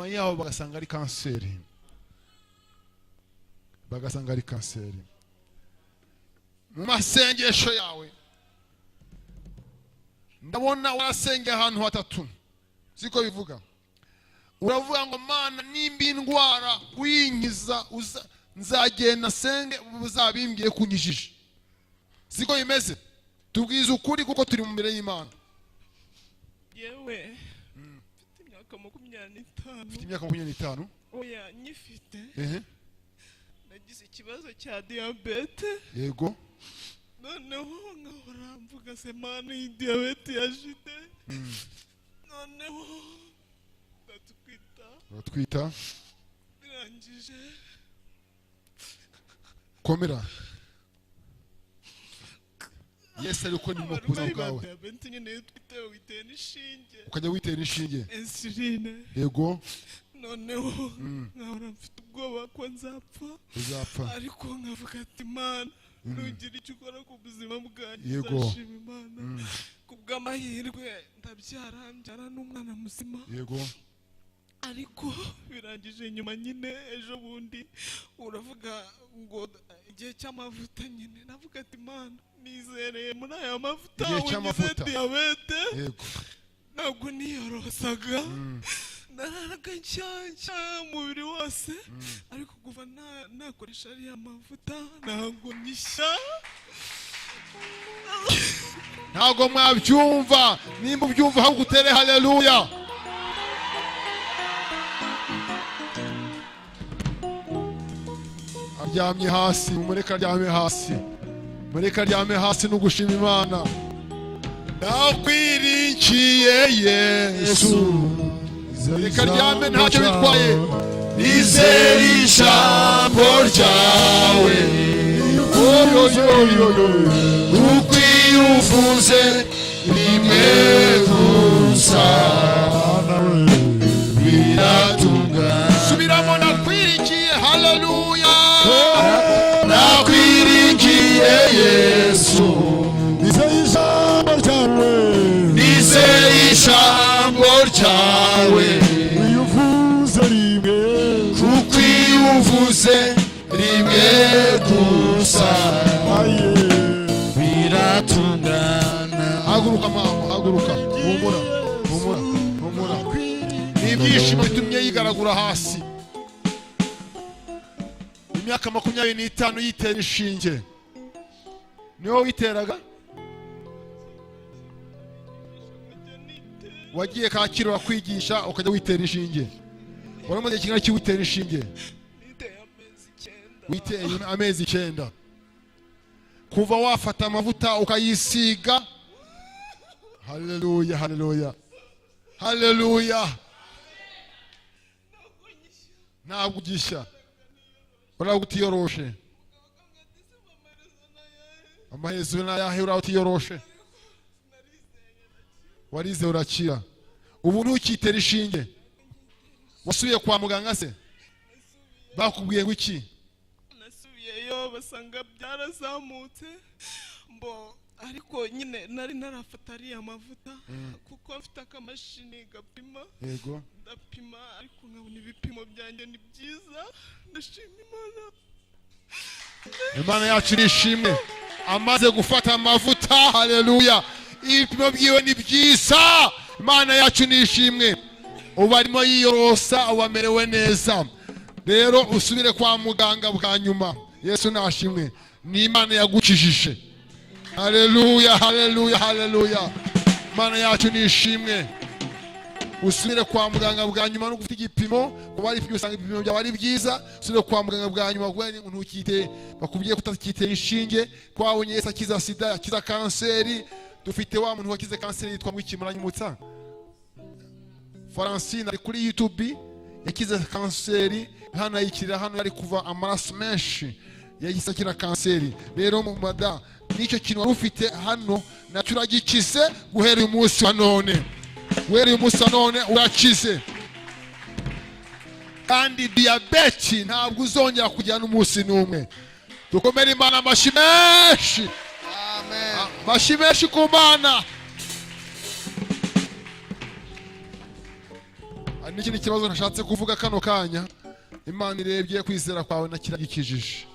Nyuma yaho bagasanga ari kanseri, bagasanga ari kanseri. Mu masengesho yawe ndabona warasengeye ahantu hatatu, siko bivuga? Uravuga ngo: "Mana, nimba indwara uyinkiza, nzagenda senge, uzabimbwiye ko unkijije." Siko bimeze? Tubwize ukuri kuko turi mu mbere y'Imana. Yewe, mfite imyaka 25. Ufite imyaka 25? Oya, nyifite. Ehe. Nagize ikibazo cya diyabete. Noneho nkahora mvuga: "Se Mana, iyi diyabete yashite?" Noneho ndatwita. Uratwita. Birangije. Komera, Yesu ari gukora imirimo ku buzima Abarwayi ba bwawe. diyabete nyine, iyo utwite witera inshinge. Ukajya witera inshinge. Insuline. Noneho nkahora mfite ubwoba ko nzapfa. Uzapfa. Ariko nkavuga ati: "Imana, nugira icyo ukora ku buzima bwanjye, nzashima Imana." Ku bw'amahirwe ndabyara, mbyara n'umwana muzima. Ariko birangije nyuma nyine, ejo bundi uravuga ngo igihe cy'amavuta nyine, navuga ati: "Imana, nizereye muri aya mavuta Igihe unkize cy'amavuta. diyabete." Ntabwo niyorosaga, nararaga nshyashya umubiri wose, ariko kuva nakoresha ariya mavuta ntabwo nyishya. Ntabwo mwabyumva. Nimba ubyumva, ahubwo utere haleluya. Aryamye hasi, mureke aryame hasi, mureke aryame hasi. No gushima Imana, ndakwiringiye Yesu. Reka aryame, ntacyo bitwaye. Nizera ijambo ryawe. Oyoyoyoyo. Kuko iyo uvuze rimwe gusa biratungana. Subiramo: nakwiringiye, haleluya. Nakwiringiye Yesu. Nizeye ijambo ryawe. Nizeye ijambo ryawe. Iyo uvuze rimwe. Kuko iyo uvuze rimwe gusa aye biratungana. Haguruka mama, haguruka. Humura, humura, humura. Ni ibyishimo bitumye yigaragura hasi. Imyaka 25 yitera inshinge. Niwo witeraga? Wagiye Kacyiru bakwigisha, ukajya witera inshinge. Wari umaze igihe kingana iki witera inshinge? Niteye amezi 9. Witeye amezi 9. Kuva wafata amavuta ukayisiga, haleluya, haleluya, haleluya! Ntabwo nyishya. Ntabwo ugishya, uraba utiyoroshe. Amaherezo ni ayahe? Uraba utiyoroshe. Warize urakira, ubu ntukitera ishinge. Wasubiye kwa muganga se, bakubwiye ngo iki? Nasubiyeyo basanga byarazamutse mbo, ariko nyine nari narafata ariya mavuta kuko mfite akamashini gapima. Ndapima, ariko nkabona ibipimo byanjye ni byiza. Ndashima Imana. Imana yacu nishimwe. Amaze gufata amavuta, haleluya, ibipimo byiwe ni byiza. Imana yacu nishimwe. Ubu arimo yiyorosa, ubu amerewe neza. Rero usubire kwa muganga bwa nyuma. Yesu nashimwe, ni Imana yagukijije. Haleluya, haleluya, haleluya! Imana yacu nishimwe. Usubire kwa muganga bwa nyuma no gufite igipimo, kuba ari usanga ibipimo byawe ari byiza. Usubire kwa muganga bwa nyuma kuko ntukite, bakubwiye kutakitera inshinge. Twabonye Yesu akiza sida, akiza kanseri. Dufite wa muntu wakize kanseri yitwa ngwiki? Muranyimutsa. Francine ari kuri YouTube, yakize kanseri hano, ayikirira hano, ari kuva amaraso menshi, yahise akira kanseri. Rero mu mada n'icyo kintu wari ufite hano nacyo uragikize guhera uyu munsi wa none. Guhera uyu munsi wa none urakize, kandi diyabeti ntabwo uzongera kugira n'umunsi n'umwe. Dukomere Imana amashyi menshi, amashyi menshi ku Mana. Hari n'ikindi kibazo ntashatse kuvuga kano kanya. Imana irebye kwizera kwawe na kiragikijije.